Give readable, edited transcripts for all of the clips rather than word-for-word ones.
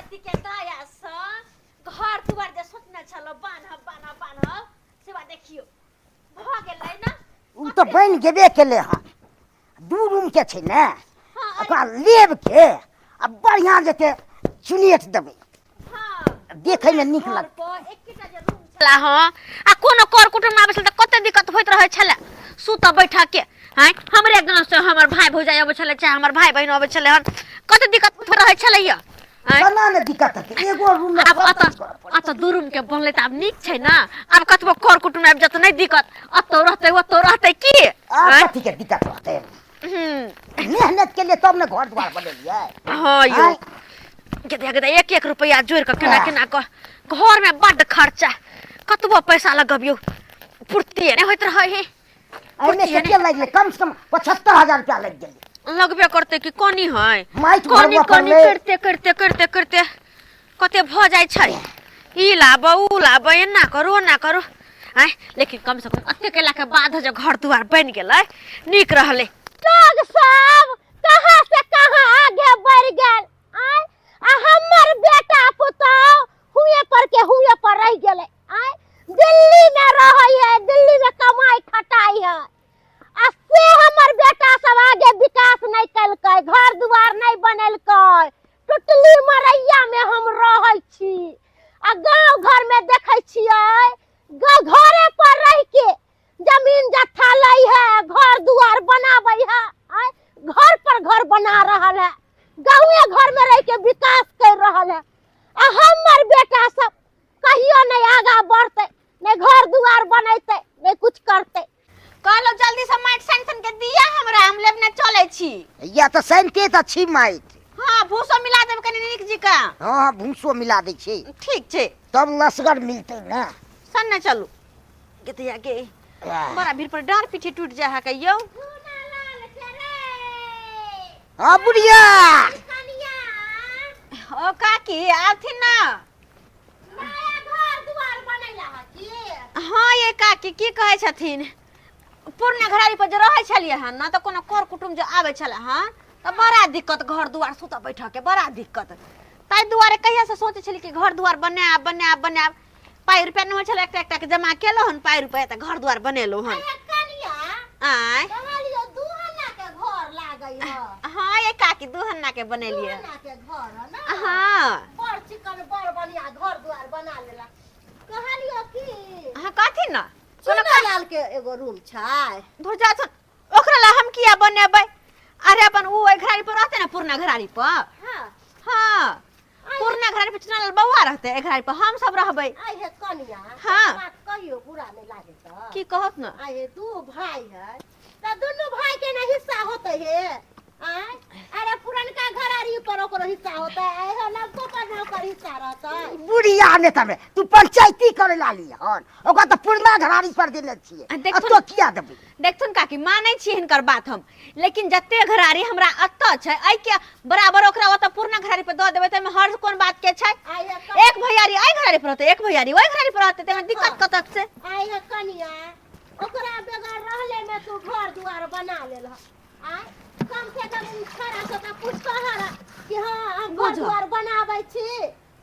भगवती के दया से घर दुआर जे सोचने छलहुँ बान्हब बान्हब बान्हब से बा देखियौ भऽ गेलै ने। ओ तऽ बनि गेबे केलै हन, 2 रूम के छै ने। हाँ। ओकरा लेब के आ बढ़िआँ जते चुनेट देबै। हाँ। देखैमे नीक घर लगतै। पर एकेटा जे रूम छला हँ आ कोनो कर कुटुम्ब आबै छल तऽ कते दिक्कत होइत रहै छलै सुतऽ बैठऽ के। आँय, हमरे गाँव से हमर भाय भौजाइ अबै छलै चाहे हमर भाय बहिन अबै छलै हन, कते दिक्कत होइत रहै छलै यऽ। आँय? केना ने दिक्कत हेतै, एगो रूम मे आब सब अतऽ चीज करऽ पड़तै। अतऽ 2 रूम के बनलै तऽ आब नीक छै ने, आब कतबो कर कुटुम्ब आबि जायत नहि दिक्कत, अतौ रहतै ओतौ रहतै की। आब आँय? कथी के दिक्कत रहतै? हूँ। मेहनत केलियै तब ने घर द्वार बनेलियै। हाँ यौ। आँय? गेदे गेदे एक एक रुपैआ जोड़ि कऽ केना केना कऽ घर में बड्ड खर्चा, कतबो पैसा लगबियौ पूर्तिए नहि होइत रहै है। एहिमे पूर्तिए कते लागि गेलै? कम से कम 75,000 रुपया लागि गेलै। लगबे करतै कि कनी है? माटि कनी भरबऽ कनी पड़लै। करते करते करते करते कते भऽ जाइ छै, ई लाबऽ ऊ लाबऽ, एना करू ओना करू। आँय, लेकिन कम से कम एते केलाके बाद जे घर दुआर बनि गेलै नीक रहलै। लोग सब कहाँ से कहाँ आगे बढ़ गेल, आय आ हमर बेटा पुतोह हुए पर के हुए पर रह गेलै। आय दिल्ली में रहै है, दिल्ली में कमाई खटाई है, आ से हमर बेटा सब आगे विकास नहीं केलकै, घर दुआर नहीं बनेलकै, टुटली मरैया में हम रहै छी। आ गांव घर में देखै छियै घरे पर रह के जमीन जत्था लै है, घर दुआर बनाबै है, आय घर पर घर बना रहल है, गाँवे घर में रह के विकास कर रहल है। आ हमर बेटा सब कहियो नहीं आगा बढ़ते, नहीं घर दुआर बनैते, नहीं कुछ करते। कहलहुँ जल्दी से माटि सानि सानि के दिया हमरा, हम लेबने चलै छी। या तऽ सानिते तऽ छी माटि। हाँ, भूसो मिला देब कनि नीक जकाँ। हाँ हाँ, भूसो मिला दै छी। ठीक छै। तब लसगर मिलतै ने। सन्ने चलू गेतिया के बड़ा भीड़ पर डाँड़ पीठी टूटि जाइ है कहियो। हाँ बुढ़िया। ओ काकी आथिन ना। हाँ ये काकी की कहै छथिन, पुरना घरारी पर जे रहै छलियै हन ने तऽ कोनो कर कुटुम्ब जे आबै छलै हन तऽ बड़ा दिक्कत, घर दुआर सुतऽ बैठऽ के बड़ा दिक्कत। ताहि दुआरे कहिया से सोचै छलियै कि घर दुआर बनायब बनायब बनायब, पाइ रुपया नहि होइ छलै, एकटा एकटा के जमा केलहुँ हन पाइ रुपया तऽ घर दुआर बनेलहुँ हन। आँय? हाँ ये काकी 2 हन्ना के बनेलियै। हाँ। बड़ चिकन बड़ बढ़िया घर दुआर बना लेला। कहलियो की? हाँ कथी न? चुनालाल के एगो रूम छै। धुर जा छन, ओकरा ला हम किया बनेबै? अरे अपन ऊ ओहि घरारी पर रहतै ने, पुरना घरारी पर। हाँ। हाँ, पुरना घरारी पर चुनालाल बौआ रहतै, एहि घरारी पर हम सब रहबै। आइ हे कनिया, हाँ। बात कहियो बुरा नहीं लागे त। की कहत न? आइ हे 2 भाई है त दुनू भाई के ने हिस्सा होते हे। आय अरे पुरनका घरारी पर ओकरो हिस्सा होता है, आइ हे नवको पर ने ओकर हिस्सा रहतै। बुढ़िया ने तमे तू पंचायती करे लाली हन, ओकरा त पुरना घरारी पर देने छियै। आ देखथुन- आ तो किया देबै? देखथुन काकी, मानै छियै हिनकर बात हम, लेकिन जते घरारी हमरा एतऽ छै एहि के बराबर ओकरा ओतऽ पुरना घरारी पर दऽ देबै तऽ एहिमे हर्ज कोन बात के छै? आइ हे कनिया- एक भैयारी एहि घरारी पर रहतै, एक भैयारी ओहि घरारी पर रहतै, तऽ एहिमे दिक्कत हाँ। कतऽ छै? आइ हे कनिया, ओकरा बगैर रहले में तू घर दुआर बना लेलह। आय कम से कम उ छोड़ा से तऽ पूछतो हर कि हाँ हम घर बुझऽ। दुआर बनाबै छी,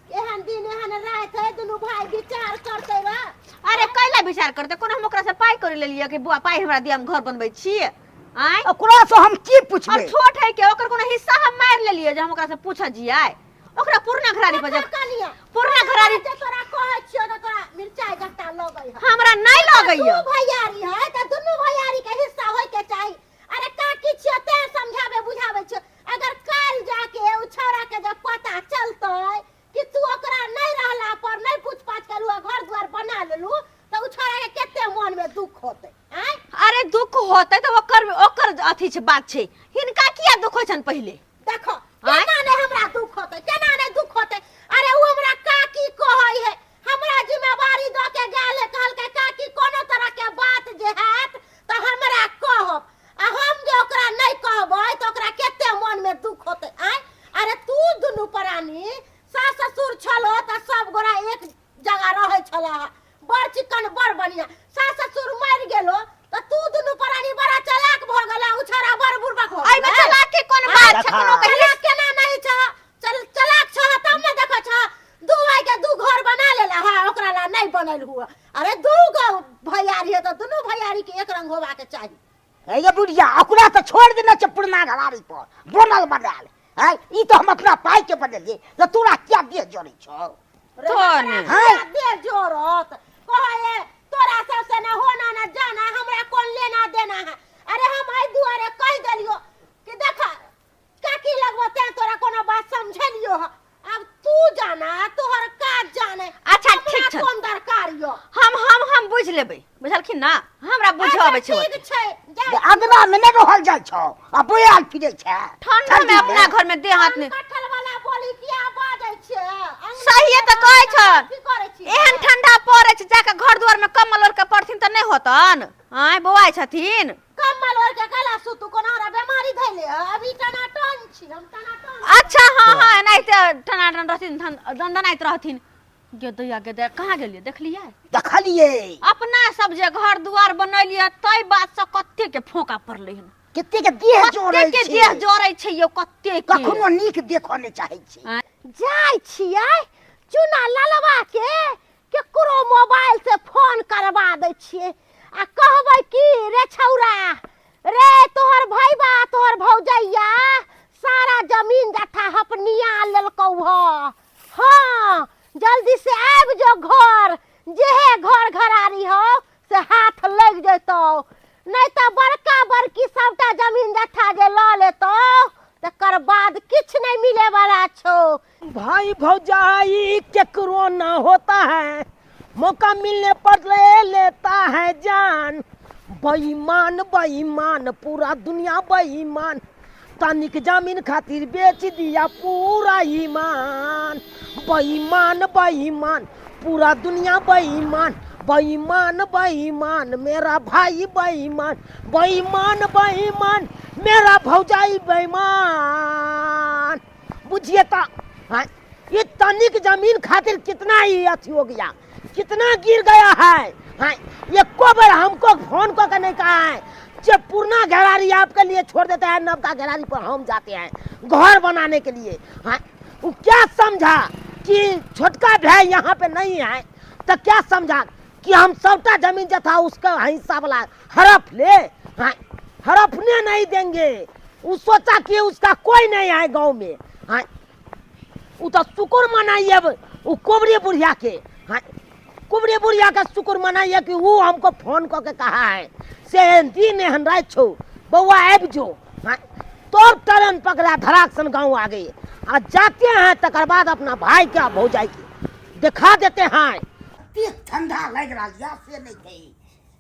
एहन दिन एहन राति है, दुनू भाई विचार करते रह। अरे कैला विचार करते? कोनो हम ओकरा से पाइ करी लेलियै कि बुआ पाइ हमरा दिया हम घर बनबै छी? आँय? ओकरा से हम की पूछबै? और छोट है के ओकर कोनो हिस्सा हम मारि लेलियै जे हम ओकरा से पूछऽ जियै? ओकरा पुरना घरारी पर जब कनिया, पुरना घरारी जे तोरा कहै छियौ तऽ तोरा मिरचाइ गट्टा लगै है। हमरा नहि लगैया। दू भैयारी है तऽ दुनू भैयारी के हिस्सा होय के चाही। अरे काकी छियौ तें समझाबै बुझाबै छियौ, अगर काल्हि जाके उ छौड़ा के जब पता चलतै कि तू ओकरा नहीं रहला पर नहीं पूछ पाछ करू आ घर द्वार बना लेलू, तऽ उ छौड़ा के कते मन में दुख होतै। आँय? अरे दुख होतै तऽ ओकर अथी छै बात छै, हिनका किया दुख होइ छनि पहिले? देखो आँय? केना नहीं हमरा दुख होतै, केना नहीं दुख होतै? अरे उ हमरा काकी कहै है, हमरा जिम्मेवारी दऽ के गेल है, कहलकै काकी कोनो तरह के बात जे हैत तऽ हमरा कहब, आ हम जे ओकरा नहीं कहबै तऽ ओकरा कते मन में दुख होतै। आँय? अरे तू दुनू प्राणी सास ससुर छलो तऽ सब गोरा एक जगह रहै छला, बड़ चिकन बड़ बढ़िया। सास ससुर मरि गेलो तऽ तू दुनू प्राणी बड़ा चालाक भऽ गेला, उ छौड़ा बड़ बुड़बक भऽ एहिमे गेलै। चलाक के कोन बात छै? कोनो चलाक केना नहीं छह? चल चलाक छह तब ने देखै बनल हुआ। अरे दू गो भैयारी है तऽ दुनू भैयारी के एक रंग होबाके चाही। हे ये बुढ़िया, ओकरा तऽ छोड़ि देने छै पुरना घरारी पर बनल बनायल। हैं, ई तऽ हम अपना पाइ के बनेलियै, तऽ तोरा किया देह जरै छौ? तो ने। हैं? देह जोरत कहे तोरा सबसे ना होना ना जाना, हमरा कोन लेना देना है। अरे हम एहि दुआरे कहि देलियो कि देख काकी लगबो तें तोरा कोनो बात समझेलियो ह, अब तू जाना तोहर काज जाने। अच्छा, हमरा ठीक छै। कोन दरकार यो? हम बुझि लेबै, बुझलखिन ना? हमरा बुझ अबै छै। ठीक छै, जा। अंगना में नहि रहल जाइ छौ आ बोआल फिरै छै ठंडा में अपना घर में देह हाथ नहीं। कटहल वाला बोली किया बाजै छियै? अंगना सहिए तऽ में कहै छन। की करै छियै? एहन ठंडा पड़ै छै, जाके घर दुआर में कम्बल ओढ़ के पड़थिन तऽ नहि होतन? आँय बौआइ छथिन। कम्बल ओढ़ के गला सुतू? कोना हमरा बेमारी धैले है? अभी टनाटन छी हम, टनाटन। अच्छा हाँ हाँ, एनाहिते टनाटन रहथिन, दनदनाइत रहथिन। गेदैया गेदैया कहाँ गेलियै? देखलियै? देखलियै। अपना सब जे घर दुआर बनेलियै तै बात से कते के फोका पड़लै हन, कते के देह जोड़ै कते के छै, देह जरै छै यौ, कते के। कखनो नीक देखऽ नहि चाहै छै। जाइ छियै चुना ललवा के केकरो मोबाइल से फोन करवा दै छियै आ कहबै कि रे छौरा रे, तोहर भैबा तोहर भौजैया सारा जमीन जथा हपनिया लेलकौ ह। हाँ, जल्दी से आबि जो घर, जेहे घर घरारी हो से हाथ लग जेतौ, नहीं तऽ बड़का बड़की सबटा जमीन जथा जे लऽ लेतौ तकर बाद किछु नहीं मिले वाला छौ। भाई भौजाई केकरो ना होता है, मौका मिलने पर ले लेता है जान। बेईमान बेईमान पूरा दुनिया बेईमान, तनिक जमीन खातिर बेच दिया पूरा ईमान। बेईमान बेईमान पूरा दुनिया बेईमान, बेईमान बेईमान मेरा भाई बेईमान, बेईमान बेईमान मेरा भौजाई बेईमान। बुझिए तो हाँ, ये तनिक जमीन खातिर कितना ही अथी हो गया, कितना गिर गया है। हाँ, एको बार हमको फोन को के नहीं कहा है जब पुरना घेरारी आपके लिए छोड़ देता है, नवका घेरारी पर हम जाते हैं घर बनाने के लिए। हाँ, वो क्या समझा कि छोटका भाई यहाँ पे नहीं है, तो क्या समझा कि हम सबटा जमीन जथा उसका हिस्सा वाला हड़प ले। हाँ, हड़पने नहीं देंगे। वो सोचा कि उसका कोई नहीं है गांव में। हाँ, वो तो शुक्र मनाइए वो कुबरी बुढ़िया के। हाँ, कुबरी बुढ़िया का शुक्र मनाइए कि वो हमको फोन करके कहा है से एहन दिन एहन रात छो बउआ आबि जो। हाँ, तोर ट्रेन पकड़ा धड़ाक सन गाँव आ गई आ जाते हैं, तकर बाद अपना भाई के भौजाई के दिखा देते हैं। कतेक ठंडा लागि रहल यऽ से नहि कही,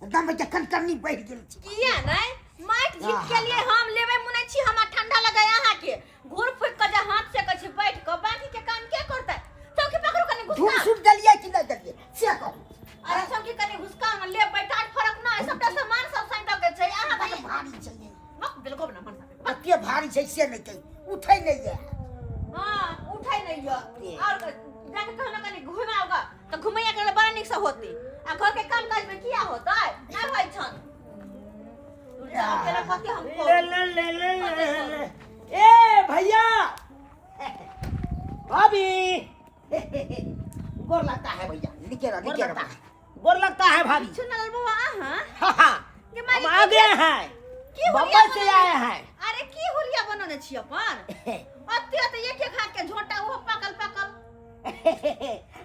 एकदम के कनकनी बढ़ि गेल छै। किया नहि माटि झीप के लिए हम लेबै मुनै छी, हमरा ठंडा लगै अहाँ के घूर फूक के जे हाथ से कहै छी बैठ के, बाकी के काम के करतै? चौकी पकड़ू कनी धूप घुसका सुट देलियै कि नहि देलियै से कहू। अरे चौकी कनी घुसका न ले बैठा, फरक न है, सबटा सामान सब सैंत के छै अहाँ बड़ भाई भारी छै ये। मक बिल्कुल न मन सके। कते भारी छै से नहि कही, उठै नहि यऽ। हां उठै नहि यऽ। और जाके कहना कनी घुमाओगा तऽ घुमैया के बड़ा नीक से होती, आ घर के काम काज में किया होतै? नहि होइ छन केला कते हम ले ले ले ले ले ले। ए भैया भाभी गोर लगता है भैया, निके रह, गोर निके लगता रह। है, गोर लगता है भाभी। सुनल बौआ अहाँ? हाँ हाँ, के माई हम आ गए हैं, की हुलिया बम्बई से बनौने? आए हैं। अरे की हुलिया बनौने छी अपन? अते अते एक एक हाथ के झोंटा, ओहो पाकल पाकल।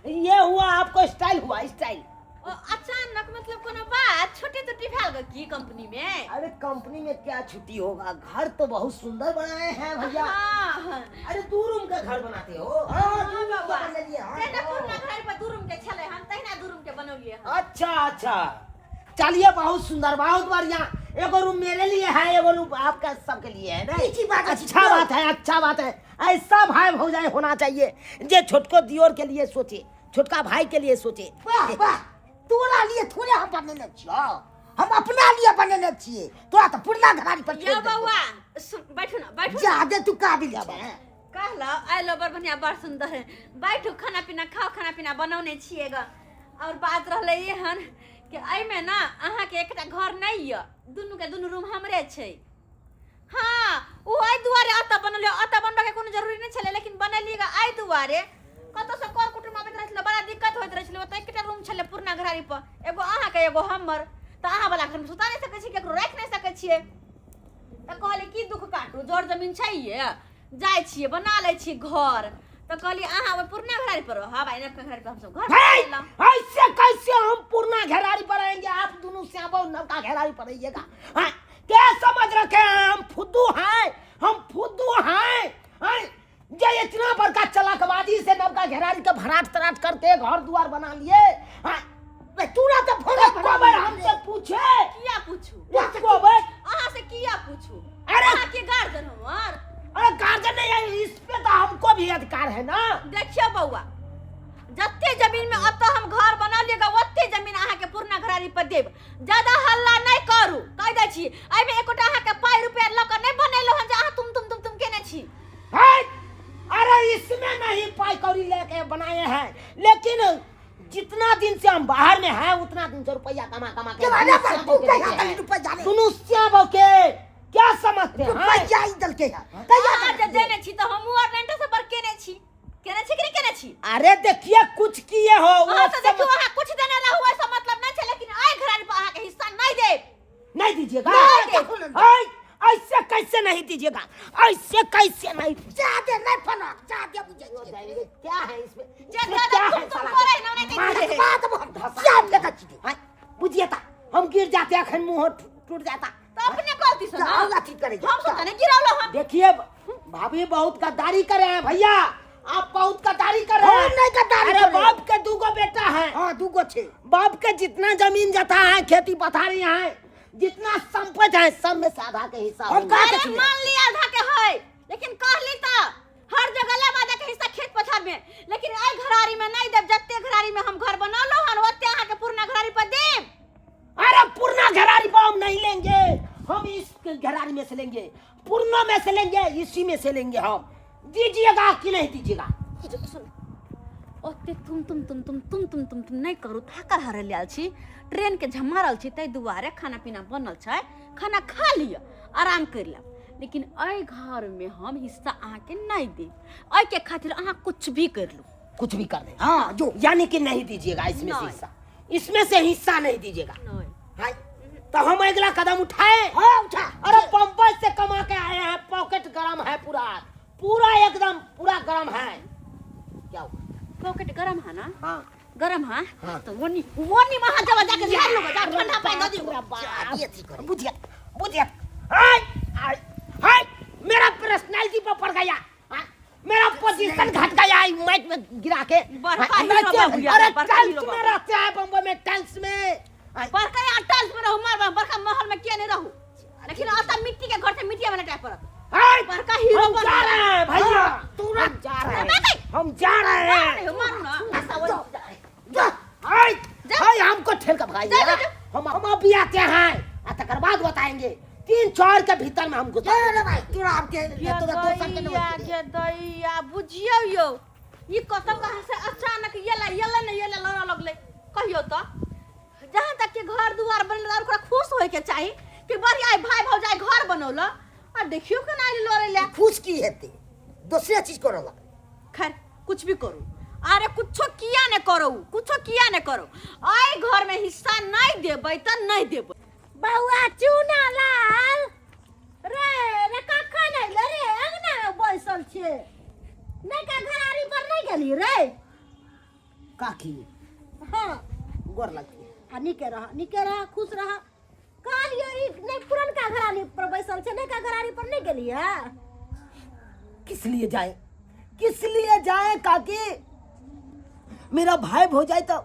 ये हुआ आपको स्टाइल, हुआ स्टाइल। ओ अचानक मतलब कोनो बात छुट्टी तुट्टी भेल गो की कंपनी में? अरे कंपनी में क्या छुट्टी होगा, घर तो बहुत सुंदर बनाए हैं भैया। हाँ। अरे दू रूम का घर बनाते हो? हाँ, दू रूम बाबा। के बनेलियै, हाँ। तहिना पुरना घर पर दू रूम के छलै हन, तहिना दू रूम के बनौलियै हन। अच्छा अच्छा, चलिए बहुत सुंदर, बहुत बढ़िया। एगो रूम मेरे लिए है, एगो रूम आपका सबके लिए है ना? की की बात अछि? अच्छा बात है, अच्छा बात है। ऐसा भाई भौजाई होना चाहिए जे छोटको दियोर के लिए सोचे, छोटका भाई के लिए सोचे। वाह वाह, तोरा लिए थोड़े हम बनेने छियौ, हम अपना लिए बनेने छियै। तोरा तऽ पुरना घरारी पर छोड़ि यौ देलकौ। बौआ बैठू ना, बैठू ना। जादे तू काबिल छे। कहलौ आइलो बड़ बढ़िया, बड़ सुंदर है, बैठू खाना पीना खाओ, खाना पीना बनौने छियै ग। और बात रहलै एहन कि एहिमे ना अहाँके एकटा घर नहि यऽ, दुनू के दुनू रूम हमरे छै। हाँ, ओ एहि दुआरे अतऽ बनल, अतऽ बनबऽके कोनो जरूरी नहि छलै, लेकिन बनेलियै ग एहि दुआरे कतौसँ कर कुटुम्ब आबैत रहै छलै। तऽ बड़ा दिक्कत होइत रहै छलै। ओतऽ एकटा रूम छलै पुरना घरारी पर, एगो अहाँके एगो हमर, तऽ अहाँ वाला घरमे सुता नहि सकै छी, केकरो राखि नहि सकै छियै। तऽ कहलियै की दुख काटू, जर जमीन छैहे, जाइ छियै बना लै छी घर। तऽ कहलियै अहाँ ओहि पुरना घरारी पर रहब आ नवका घरारी पर हमसब घर बना लेलहुँ। ऐसे कैसे हम पुरना घेरारी पर आएंगे, आप दोनों श्यामो नवका घेरारी पर रहिएगा। हाँ, क्या समझ रखे हैं हम फुद्दू हैं, हम फुद्दू हैं, हैं? जे इतना बड़का चलाकबाजी से नवका घेरारी के भराट तराट करके घर द्वार बना लिए। हाँ, बे तोरा तऽ भोरे एको बेर हमसे पूछे? किया पूछू? एको बेर? अहाँ से किया पूछू? अरे! अहाँ के गार्जियन हमर? अरे गार्जियन नहीं है, इस पे तो हमको भी अधिकार है ना। देखियो बौआ, जते जमीन में अतः हम घर बनलिएगा ओते जमीन अहाँ के पुरना घरारी पर देब। ज्यादा हल्ला नहीं करू, कह दै छी। एहिमे एकोटा अहाँ के पाई रुपया लऽ कऽ नहीं बनेलहुँ हन जे अहाँ तुम तुम तुम तुम केने छी। है? अरे इसमें नहीं पाई कौड़ी लेके बनाए हैं, लेकिन जितना दिन से हम बाहर में हैं उतना दिन से रुपया कमा कमा के अरे पर तू कहिया हैं। तक रुपया जाने? दुनू श्याम के क्या समझते हैं? रुपया ही दलके है कहिया? अहाँ जे देने छी तऽ हमहूँ आर लेंटर से पर केने छी, केने छी कि नहीं केने छी? अरे देखिए कुछ किए हो वो। अहाँ तऽ देखियौ, अहाँ कुछ देने रहू ऐसा मतलब नहीं छै, लेकिन एहि घरारी पर अहाँके हिस्सा नहीं देब। नहीं दीजिएगा? नहीं देब। ऐ, ऐसे कैसे नहीं दीजिएगा? ऐसे कैसे नहीं? जा दे नहीं फनक जा दे, बुझै छियै। क्या है इसमें? जे इसमें ज्यादा क्या तुम है तुम साला? करै ना नहीं मार दे। बात हम क्या फेंका छी? हाँ, बुझिए ता हम गिर जाते अखन मुंह टूट जाता। तऽ अपने गलती से ना और अथी करे। हम सब तऽ नहीं गिरौलो हम। देखिए भाभी, बहुत गद्दारी करे हैं भैया, आप बहुत गद्दारी कर रहे हम हैं। नहीं गद्दारी अरे करे। बाप के दूगो बेटा है। हाँ, दूगो छे। बाप के जितना जमीन जथा है, खेती पथारी है, जितना संपत्ति है, सब में से आधा के हिस्सा हम होगा। का अरे के मान लिया आधा के है, लेकिन कहली तऽ हर जगह लेब आधा के हिस्सा खेत पथार में, लेकिन एहि घरारी में नहीं देब। जते घरारी में हम घर बनौलहुँ हन ओते अहाँके पुरना घरारी पर देब। अरे पुरना घरारी पर हम नहीं लेंगे, हम इस घरारी में से लेंगे, पुरना में से लेंगे, इसी में से लेंगे हम। दीजिएगा कि नहीं दीजिएगा? सुन, ओते तुम तुम तुम तुम तुम तुम तुम तुम नहि करू, थाकल हारल आयल छी, ट्रेन के झमारल छी, ताहि दुआरे खाना पीना बनल छै, खाना खा लिअ, आराम करि लेब। लेकिन एहि घर में हम हिस्सा अहाँके नहीं देब, एहिके खातिर अहाँ कुछ भी कर लू। कुछ भी कर दे? हाँ जो। यानी कि नहीं दीजिएगा इसमें से? नहीं। हिस्सा, इसमें से हिस्सा नहीं दीजिएगा? नहीं। हाय, तो हम अगला कदम उठाए। हाँ, उठा। अरे बम्बई से कमा के आए हैं, पॉकेट गरम है पूरा, पूरा एकदम पूरा गरम है। क्या हुआ? पॉकेट गरम है ना? हाँ। गरम है। हाँ। तो वो नहीं, वो नहीं, वहाँ जब जाके झाड़ लो, जा ठंडा पानी दे दियो। जादे अथी करे। बुझिए बुझिए, हाय हाय हाय, मेरा पर्सनालिटी पर पड़ गया। हाँ, मेरा पोजीशन घट गया है माइक में गिरा के। बड़का हाँ, हीरो बाबू यार, अरे बड़का टाइल्स हीरो में बाबू। रहते हैं बम्बई में, टाइल्स में। हाँ, बड़का यहाँ टाइल्स में रहू, मार बड़का महल में किया नहीं रहू, लेकिन आता मिट्टी के घर से मिट्टी वाला टाइप पड़त। हाय, बड़का हीरो हम बन जा रहे हैं भैया। तुरंत हम जा रहे हैं। नहीं। हम जा रहे हैं। मारू ना ऐसा वो। जा। हाय जा। हाय, हमको ठेल के भगाइए। जा, जा, जा। हम अभी आते हैं आ तकर बाद बताएंगे, 3-4 के भीतर में हम घुसा। रे भाई, तोरा हमके तोरा दोसर के दैया नहीं। गे दैया, बुझियौ यौ, ई कतऽ कहाँ से अचानक येला येला ने येला लड़ऽ लगलै? कहियौ तऽ जहाँ तक कि घर दुआर बनल और ओकरा खुश होय के चाही कि बढ़िया भाई भौजाई घर बनौल, आ देखियौ केना आइल लड़ै लए। खुश की हेतै? दोसरे चीज करऽ लगलै। खैर कुछ भी करू, अरे कुछो किया ने करू, कुछो किया ने करू, एहि घर में हिस्सा नहीं देबै तऽ नहीं देबै। बौआ चूना लाल रे, रे कखन अइले रे? अंगना में बैसल छियै, नहि का घरारी पर नहि गेली रे? काकी। हाँ। गोर लगती। आ नीके रह, नीके रह, खुश रह। कहलियै ई नहि पुरनका घरारी पर बैसल छै, नयका घरारी पर नहि गेलियै? किस लिए जाए, किस लिए जाए काकी? मेरा भाई भौजाई तो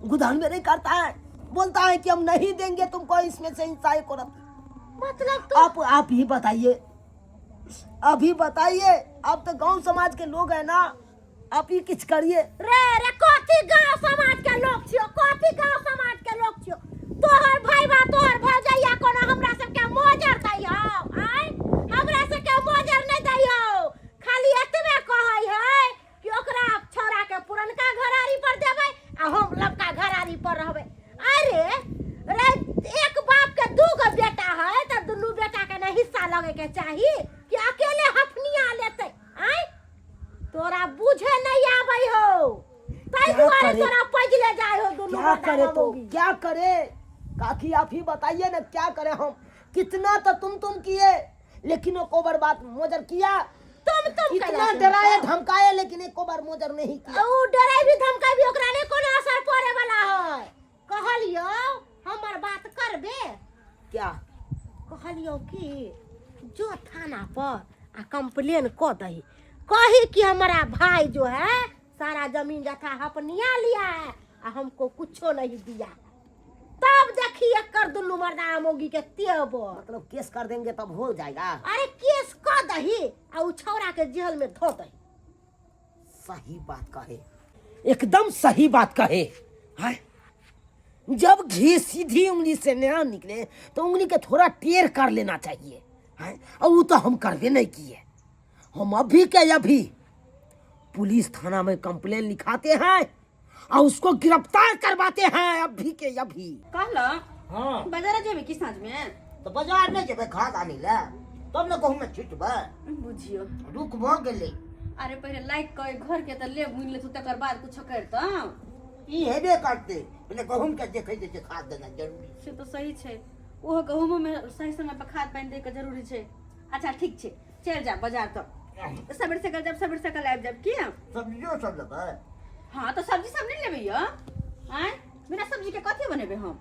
गुदान में नहीं करता है, बोलता है कि हम नहीं देंगे तुमको इसमें से हिस्सा एको रत्ती। मतलब तो आप ही बताइए, अभी बताइए, आप तो गांव समाज के लोग हैं ना, आप ही कुछ करिए। रे रे, कथी गांव समाज के लोग छियो? कथी गांव समाज के लोग छियो? तोहर भाई बा तोहर भौजैया कोनो हमरा सबके मोजर दै हौ? आय, हमरा सबके मोजर नहि दै हौ। खाली एतबे कहै है कि ओकरा छौड़ा के पुरनका घरारी पर देबै आ हम लबका घरारी पर रहबै। अरे रे, एक बाप के दू गो बेटा है तऽ दुनू बेटा के ने हिस्सा लगे के चाही कि अकेले हफनिया लेतै? आय, तोरा बुझे नहीं आबै हो, ताहि क्या दुआरे क्या करे मर्दाना तो मौगी। क्या करे काकी आप ही बताइए ना क्या करे हम। कितना तो तुम किए, लेकिन एको बार बात मोजर किया? तुम कितना कैला से डराए बताओ। धमकाए, लेकिन एको बार मोजर नहीं किया। उ डराई भी धमकाई भी ओकरा नहीं कोनो असर पड़े वाला है। कहलियो हमर बात करबे? क्या कहलियो कि जो थाना पर आ कंप्लेन क दही, कही कि हमारा भाई जो है सारा जमीन जथा हपनिया लिया है आ हमको कुछो नहीं दिया। तब देखी एकर दुनू मर्दा मौगी के तेवर। मतलब केस कर देंगे तब हो जाएगा? अरे केस क दही आ उ छौड़ा के जेल में धो दही। सही बात कहे, एकदम सही बात कहे है। जब घी सीधी उंगली से ना निकले तो उंगली के थोड़ा टेढ़ कर लेना चाहिए है, और वो तो हम करबे नहीं किए। हम अभी के अभी पुलिस थाना में कंप्लेन लिखाते हैं और उसको गिरफ्तार करवाते हैं अभी के अभी। कहल। हाँ। बाजार जेबै की साँझ में? तऽ बाजार नहि जेबै खाद आनै लए, तब ने गहूँम छिटबै। बुझियो। रुक भऽ गेलै। अरे पहिले लाइक के घर के तऽ ले बुनि लेतू, तकर बाद कुछो करतौ। ई हेबे करतै, पहिले गहूँम के देखै छै, खाद देनाइ जरूरी। से तऽ सही छै, ओहो गहूमो में सही समय पर खाद पानि दै के जरूरी छै। अच्छा ठीक छै, चलि जा बाजार तऽ सबेर सकल जाब, सबेर सकल आबि जाब की। सब्जियो सब लेबै? हाँ तऽ सब्जी सब नहि लेबै यौ? आँय, बिना सब्जी के कथी बनेबै हम?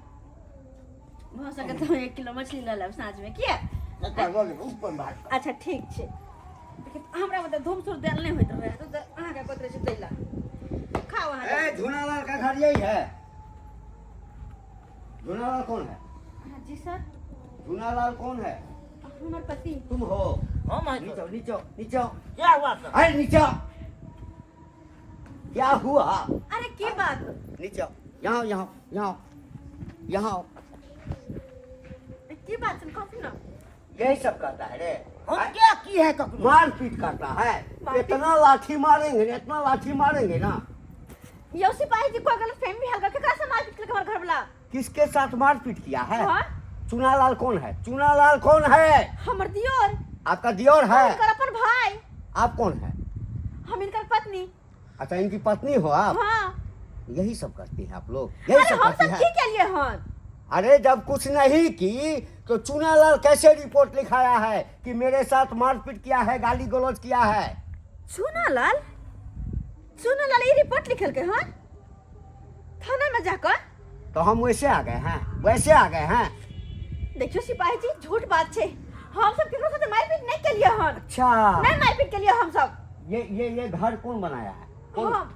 भऽ सके तऽ 1 किलो मछली लऽ लेब साँझ में, किया? एकटा लऽ लेबै ऊपर भात। अच्छा ठीक छै। देखियौ, हमरा मतलब धूम सुर देल नहि होइत रहै तऽ अहाँके कहैत रहै छै दै लए। खाउ अहाँ। ए, झूनालाल का घर यही है? झूनालाल कौन है? हाँ, जी सर। झूनालाल कौन है? हमर पति। तुम हो? हम हैं। नीचे आओ, नीचे आओ, नीचे आओ। क्या हुआ सर? अरे नीचे आओ। क्या हुआ? अरे की बात? नीचे आओ, यहाँ आओ, यहाँ आओ, यहाँ आओ, यहाँ आओ। की बात छै, कहू ना। यही सब करता है रे? हम क्या की है ककरो? मारपीट करता है। मारपीट? इतना लाठी मारेंगे ना, इतना लाठी मारेंगे ना। यौ सिपाही जी, कोई गलत फहमी हल्का, केकरा से मारपीट केलक हमर घर वाला? किसके साथ मारपीट किया है? हाँ? चुनालाल कौन है? चुनालाल कौन है? हमर दियोर। आपका दियोर है? हिनकर अपन भाई। आप कौन है? हम इनकर पत्नी। अच्छा, इनकी पत्नी हो आप? हाँ। यही सब करती हैं आप लोग? यही अरे सब हम करती सब हैं? की केलिए हन? अरे जब कुछ नहीं की तो चुनालाल कैसे रिपोर्ट लिखाया है कि मेरे साथ मारपीट किया है, गाली गलौज किया है? चुनालाल, चुनालाल ई रिपोर्ट लिखलकै हन थाना में जाकर? तो हम वैसे आ गए हैं, वैसे आ गए हैं। देखियो सिपाही जी, झूठ बात छै, हम सब केकरो साथे मारपीट नहीं केलिए हन। अच्छा। नहीं मारपीट केलिए हम सब। ये घर कौन बनाया है? कौन? हम।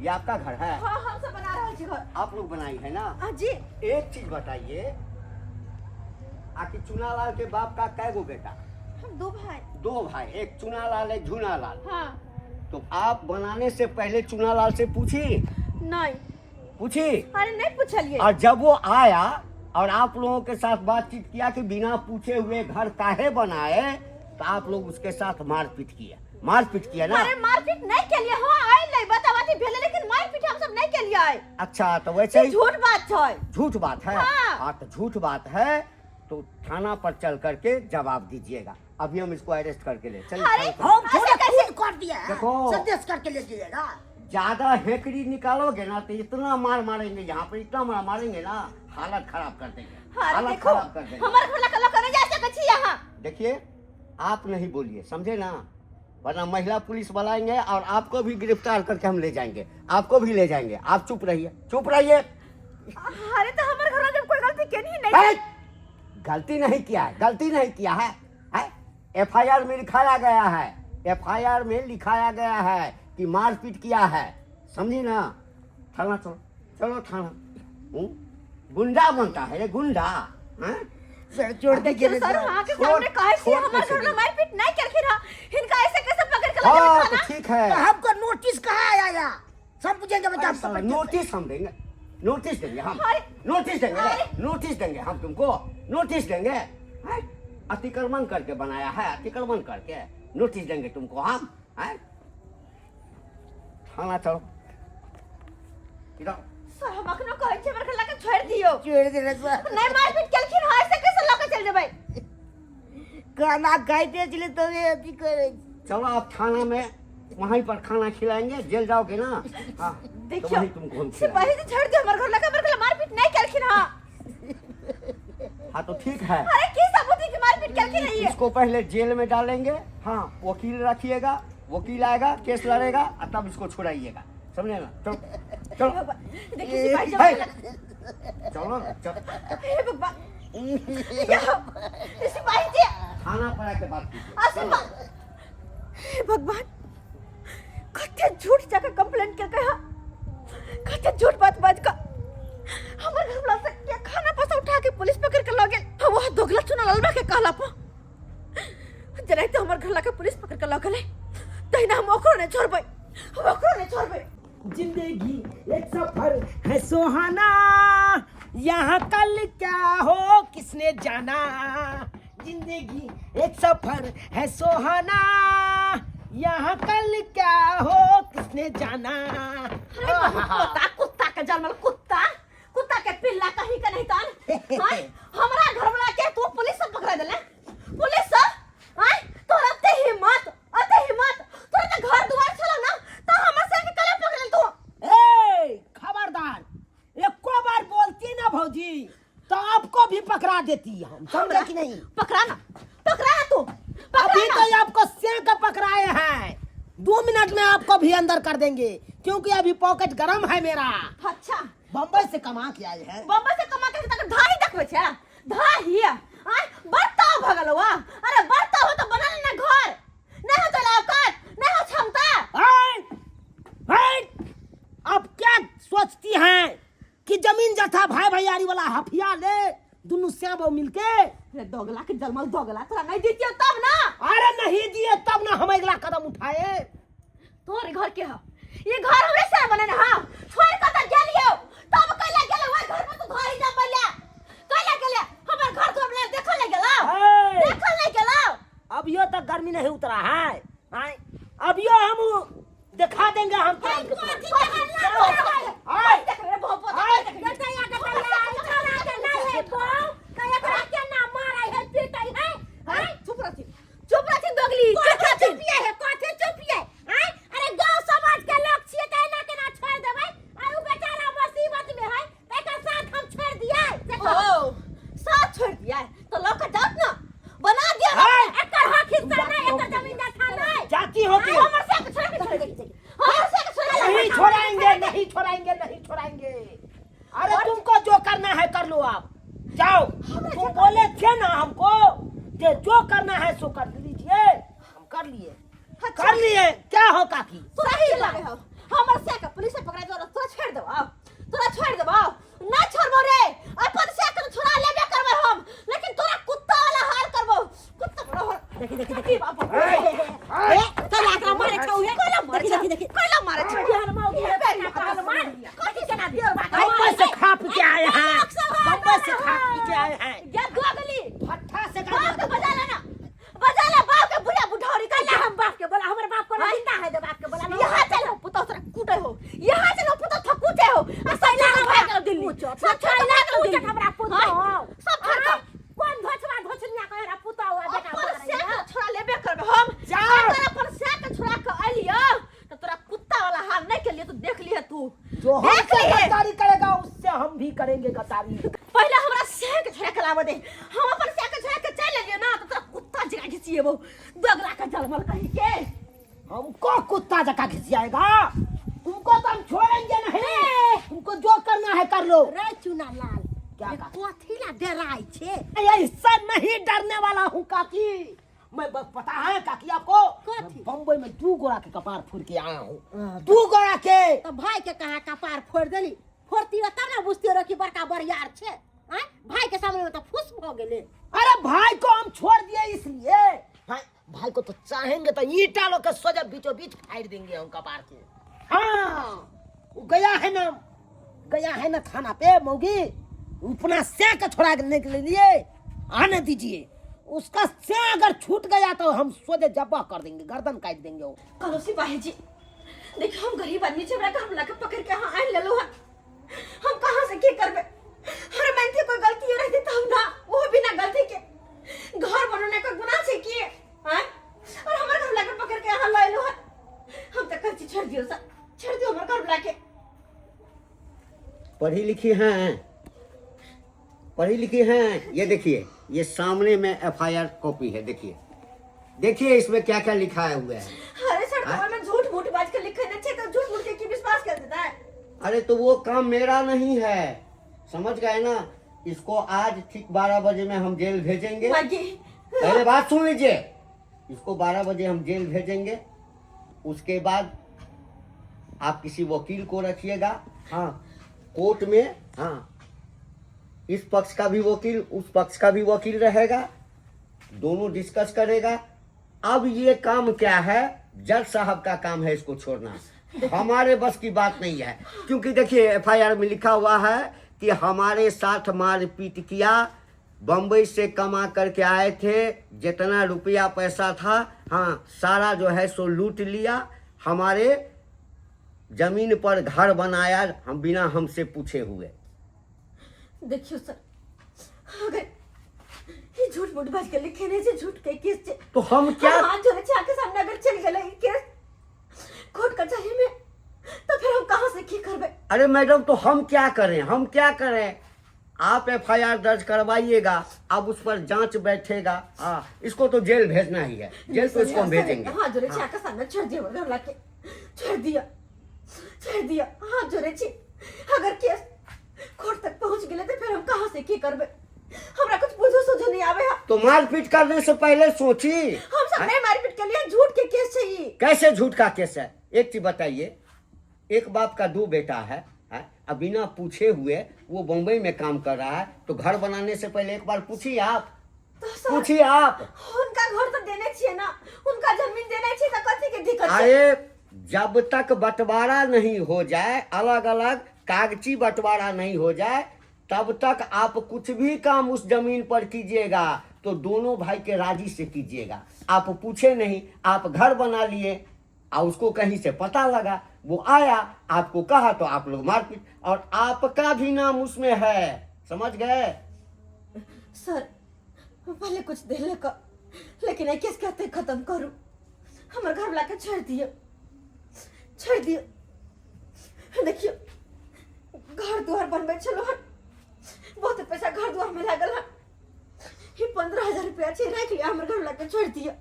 ये आपका घर है? हाँ, हम सब बना रहल छी घर। आप लोग बनाई है ना? हाँ जी। एक चीज बताइए, आखिर चुनालाल के बाप का कै गो बेटा? हम दो भाई। दो भाई, एक चुनालाल एक झूनालाल। हाँ। तो आप बनाने से पहले चुनालाल से पूछी? नहीं। पूछी? अरे नहीं पूछलिए। और जब वो आया और आप लोगों के साथ बातचीत किया कि बिना पूछे हुए घर काहे बनाए, तो आप लोग उसके साथ मारपीट किया, मारपीट किया ना? अरे मारपीट नहीं केलिए। हाँ आइ ले बताबाती भेले, लेकिन मारपीट हम सब नहीं केलिए। अच्छा, तो वैसे ई ही झूठ बात छै। झूठ बात है? हाँ। हाँ, तो झूठ बात है तो थाना पर चल करके जवाब दीजिएगा। अभी हम इसको अरेस्ट करके ले चलिए। अरे, चलो, चलो। हम थोड़ा ऐसे कैसे? खुद कर दिया है। देखो। संदेश करके ले जाइएगा। ज्यादा हेकड़ी निकालोगे ना तो इतना मार मारेंगे यहाँ पर, इतना मार मारेंगे ना, हालत खराब कर देंगे। अरे हालत देखो, खराब कर देंगे। हमर घर लऽ कऽ नहि जा सकै छी यहाँ। देखिए, आप नहीं बोलिए, समझे ना, वरना महिला पुलिस बुलाएंगे और आपको भी गिरफ्तार करके हम ले जाएंगे, आपको भी ले जाएंगे। आप चुप रहिए, चुप रहिए। अरे तो हमर घर जब कोई गलती केनी नहीं। ए! गलती नहीं किया है, गलती नहीं किया है, है? एफ I R में लिखाया गया है, एफ I R में लिखाया गया है कि मारपीट किया है, समझी ना? थाना चलो, चलो थाना। हूँ? गुंडा बनता है रे गुंडा, हैं? सर छोड़ दे। देखियौ सर, अहाँ के छोड़- सामने कहै छी छोड़ हमर कैसे घर देंगे? मारपीट नहीं केलखिन हँ, हिनका ऐसे कैसे पकड़ के लऽ जेबै हाँ तो थाना? ठीक है। तो हमको नोटिस कहाँ आया? सब पूछेंगे बच्चा अरे हमको साला, बच्चे से। नोटिस हम देंगे, नोटिस देंगे हम। अरे! नोटिस देंगे रे, अरे! नोटिस देंगे हम तुमको, नोटिस देंगे हैं? अतिक्रमण करके बनाया है, अतिक्रमण करके नोटिस देंगे तुमको हम, हैं? थाना चलो इधर। सर, हम अखनो कहै छी हमर घर लऽ के छोड़ि दियौ। छोड़ दे सर। नहीं मारपीट केलखिन हँ, ऐसे कैसे लऽ के चलि जेबै? खाना खाइते छलै तबे अथी करै छी। चलो आप थाना में वहीं पर खाना खिलाएंगे, जेल जाओगे ना। हाँ। तो देखियो वही तुमको हम सिपाही जी छोड़ दियो हमर घर लगा, हमर घर मारपीट नहीं केलखिन हां। खिलाएंगे। हाँ तो ठीक है। अरे की सबूत है कि मारपीट केलखिन है ये? इसको पहले जेल में डालेंगे, हाँ वकील रखिएगा, वकील आएगा, केस लड़ेगा और तब इसको छुड़ाइएगा, समझे ना? चलो चलो। देखिए सिपाही जी, हे, चलो ना, चलो। हे भगवान, ये सिपाही जी थाना पर आके बात कीजिए। आ सिपाही, हे भगवान, कते झूठ जाकर कंप्लेंट कर कहा, कते झूठ बात बाज का हमर घर वाला से क्या खाना पैसा उठा के पुलिस पकड़ के लगे। वो दोगला चुना ललबा के कहला पो जनाइते तो हमर घर ला के पुलिस पकड़ के लगले, तहिना हम ओकरो नहीं छोड़बै, हम ओकरो नहीं छोड़बै। जिंदगी एक सफर है सुहाना, यहाँ कल क्या हो किसने जाना। जिंदगी एक सफर है सुहाना, यहाँ कल क्या हो किसने जाना। कुत्ता, कुत्ता के जन्मल कुत्ता, कुत्ता के पिल्ला कहीं के नहीं तान। हाँ? हमरा घर वाला के तू पुलिस सब पकड़ा देले, पुलिस सब? हाँ? तोरा अते हिम्मत, अते हिम्मत, तोरा तो घर दुआर छलो ना, तो हमर से के कले पकड़ल तू। ए खबरदार, एको बार बोलती ना भौजी तो आपको भी पकड़ा देती हम, समझे कि नहीं? पकड़ा ना, पकड़ा ना तू, पकड़ा अभी ना। तो आपको सेंक पकड़ाए हैं, 2 मिनट में आपको भी अंदर कर देंगे, क्योंकि अभी पॉकेट गरम है मेरा। अच्छा, बम्बई से कमा के आए हैं। बम्बई से कमा के तक ढाई देखबै छै, ढाई आय बर्ता भगल वा। अरे बर्ता हो तो बनल ना घर, नहीं हो तो औकात, नहीं हो क्षमता। अब क्या सोचती हैं कि जमीन जथा भाई भैयारी वाला हफिया ले दुनू श्याम मिलके? अरे दोगला के जलमल दोगला, तोरा नहीं देतियो तब ना। अरे नहीं दिए तब ना हम अगला कदम उठाए। तोर घर के ह, ये घर हमरे से बने ना, हां छोड़ के त गेलियो तब कैला गेले ओइ घर पर तू घर ही जा पहिले कैला गेले हमर घर तो हमने देखल नहीं गेलो, देखल नहीं गेलो। अब यो तक गर्मी नहीं उतरा है, अब यो हम दिखा देंगे हम। चुप रही, चुप रही दोगली, चुप रही। कथी चुपिए? अरे गांव समाज के लोग छिए त एना केना छोड़ देबै? आ उ बेचारा मुसीबत में है, एकर साथ हम छोड़ दिए? ओ साथ छोड़ दिया तो लौका जात ना बना दिया ना। एकर हक हिस्सा नहीं, एकर जमीन जथा नहीं। जाती होती हमर से के छोड़ के छोड़ दे, हमर से के छोड़ दे। नहीं छोड़ाएंगे, नहीं छोड़ाएंगे, नहीं छोड़ाएंगे। अरे तुमको जो करना है कर लो, आप जाओ। तुम बोले थे ना हमको जे जो करना है सो कर लीजिए, हम कर लिए, कर लिए। क्या हो काकी? तोरा की लागे हो हमर से के पुलिस पकड़ा दो, तोरा छोड़ देबो, तोरा छोड़ देबो ना छोड़बो रे। अपन से के छोड़ा लेबे करबे हम, लेकिन तोरा कुत्ता वाला हाल करबो, कुत्ता बड़ा हाल। देखी देखी देखी, बाप ए तोरा एकरा मारे छौ हे, कोइला मारे देखी देखी देखी, कोइला मारे छौ। बिहान मौगी हे बेटा कहल मार, कथी केना दियर बात बम्बई से खा पी के आए हैं, बम्बई से खा पी के आए हैं। गे दोगली फट्टा से बाप के बजा लेना, बजा ले बाप के बुढ़िया बुढ़ौरी कैला हम बाप के बोला, हमर बाप को जिंदा है दे बाप के बोला। यहाँ चलो पुतो तोरा कूटे हो, यहाँ चलो पुतो थकूटे हो। आ सैला के भाग गेलो दिल्ली, सब छोड़ के भाग गेलो दिल्ली। हमरा पुतो सब छोड़ के कोन धोछवा धोछनिया के हमरा पुतो हुआ बेटा अपन से के छोड़ा लेबे करबे हम। जाओ। अगर अपन से के छोड़ा के अलियो तो तोरा कुत्ता वाला हाल नहीं के लिए तू देख लिहे, तू जो देख हमसे लिहे। गद्दारी करेगा उससे हम भी करेंगे गद्दारी। पहले हमरा से के छोड़ा के लाबे दे, हम अपन से के छोड़ा के चल एलियो ना तो तोरा कुत्ता जगह घिसिएबो दोगला के जलमल कहीं के। हमको कुत्ता जका घिसियाएगा, तुमको तो हम छोड़ेंगे नहीं, तुमको जो करना है कर लो। रे चुना लाल, क्या काकी? कथी ला डराइ छे? ऐसा नहीं डरने वाला हूँ काकी मैं, पता है काकी आपको, कथी? बम्बई में 2 गोरा के कपार फोड़ के आया हूँ, 2 गोरा के। तो भाई के कहाँ कपार फोड़ देली? फोड़ती रह तब ना बुझती रह कि बड़का बरियार छे। आँय? भाई के सामने में तो फूस भ गेले। अरे भाई को हम छोड़ दिए इसलिए, भाई को तो चाहेंगे तो ईंटा लोग के सोजा बीचों बीच फाड़ देंगे हम कपार के। हाँ वो गया है ना, गया है ना थाना पे मौगी, अपना से के छोड़ाने के लिए आने दीजिए। उसका से अगर छूट गया तो हम सोजे जब्बा कर देंगे, गर्दन काट देंगे वो। कहलो सिपाही जी देखियो हम गरीब आदमी छी, हमरा के हम लाके पकड़ के यहाँ आनि लेलहुँ हन, हम कहाँ से की करबे? हर मानते कोई गलती हो रहती तब ना, वो बिना गलती के घर बनने का गुनाह छै की? आँय? और हमर घर लाके पकड़ के यहाँ लऽ एलहुँ हन, हम तऽ कहै छी छोड़ि दियौ सर, छोड़ि दियौ हमर घर लाके। पढ़ी लिखी हैं, पढ़ी लिखी हैं। ये देखिए, ये सामने में एफआईआर कॉपी है, देखिए देखिए इसमें क्या क्या लिखा है हुआ है। अरे सर, तो में झूठ मूठ बाज के लिखे न छे तो झूठ मूठ के की विश्वास कर देता है? अरे तो वो काम मेरा नहीं है, समझ गए ना? इसको आज ठीक 12 बजे में हम जेल भेजेंगे। मागी। पहले बात सुन लीजिए, इसको 12 बजे हम जेल भेजेंगे, उसके बाद आप किसी वकील को रखिएगा, हाँ, कोर्ट में, हाँ, इस पक्ष का भी वकील उस पक्ष का भी वकील रहेगा, दोनों डिस्कस करेगा। अब ये काम क्या है, जज साहब का काम है इसको छोड़ना, हमारे बस की बात नहीं है। क्योंकि देखिए एफआईआर में लिखा हुआ है कि हमारे साथ मारपीट किया, बम्बई से कमा करके आए थे, जितना रुपया पैसा था, हाँ, सारा जो है सो लूट लिया, हमारे जमीन पर घर बनाया हम बिना हमसे पूछे हुए। देखियो सर, अगर ये झूठ मूठ बाज के लिखे नहीं छे, झूठ के केस छे। तो हम क्या हम हाथ जोड़े छे आके सामने, अगर चल गेलै ई केस कोर्ट कचहरी में तो फिर हम कहाँ से की करबे? अरे मैडम, तो हम क्या करें, हम क्या करें? आप एफआईआर दर्ज करवाइएगा, अब उस पर जांच बैठेगा। हाँ, इसको तो जेल भेजना ही है, जेल तो इसको हम भेजेंगे। हाथ जोड़े छे आके सामने, छोड़ दिया घर लाके, छोड़ दिया, छोड़ दिया, हाथ जोड़े छे। अगर केस कोर्ट तक पहुंच गेलै तो फिर हम कहाँ से की करबे? हमरा कुछ बुझो सुझो नहीं आवे है। तो मारपीट करने से पहले सोची। हम सब नहीं मारपीट के लिए, झूठ के केस है ये। कैसे झूठ का केस है? एक चीज बताइए, एक बाप का दो बेटा है, है? अब बिना पूछे हुए वो बम्बई में काम कर रहा है, तो घर बनाने से पहले एक बार पूछिए आप, तो सर, पूछिए आप। उनका घर तो देने छिए ना, उनका जमीन देने छिए, तो कथी के दिक्कत है? अरे जब तक बंटवारा नहीं हो जाए, अलग अलग कागजी बंटवारा नहीं हो जाए, तब तक आप कुछ भी काम उस जमीन पर कीजिएगा तो दोनों भाई के राजी से कीजिएगा। आप पूछे नहीं, आप घर बना लिए और उसको कहीं से पता लगा, वो आया आपको कहा तो आप लोग मारपीट, और आपका भी नाम उसमें है, समझ गए? सर पहले कुछ दे ले का, लेकिन ए केस कहते खत्म करू, हमर घर ला के छोड़ दियो, छोड़ दियो। देखियो घर द्वार बनबै छलो हन, बहुत पैसा घर द्वार में लागल हन, ई 15,000 रुपया छै, राख लिया, हमर घर ला के छोड़ दियो,